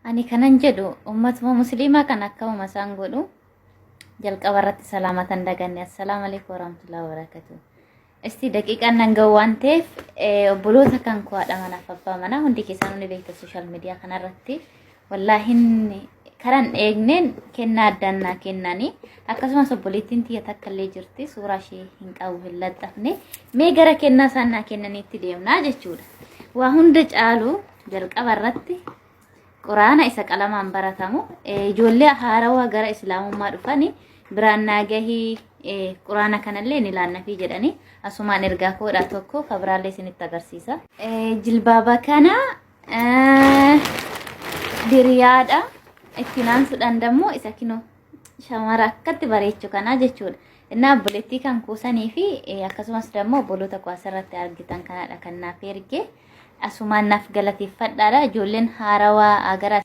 Ani kanan jedhu ummatuma musliimaa kan akkamuma isaan godhu jalqaba irratti salaamatan daganne. Assalaamu alaikum warahmatullahi wabarakatuh. Isti daqiiqaan nan ga'u waan ta'eef obboloota kan koo haadha manaaf abbaa manaa hundi keessanuu ni beekta sooshaal miidiyaa kanarratti wallaahin karan eegneen kennaa addaan naa kennanii akkasumas obboleettiin tiyya takka illee jirti suuraa ishee hin qabu hin laxxafne mee gara kennaa isaan naa kennaniitti deemnaa jechuudha. Waa hunda caalu jalqaba irratti quraana isa qalamaan baratamu ijoollee haarawaa gara islaamummaa dhufani biraan naa gahii quraana kanallee ni laannafii jedhanii asumaan ergaa koodhaa tokko kabiraallee isinitti agarsiisa. Jilbaaba kana diriyaadha. Itti naansuudhaan dammoo isa kinoo shamara akkatti bareechu kanaa jechuudha. Innaa obboleettii kan kuusanii fi akkasumas dammoo obboloota koo asirratti argitan kanadha kan naaf erge. Asumaan naaf galateeffadhaadha. Ijoolleen haarawaa gara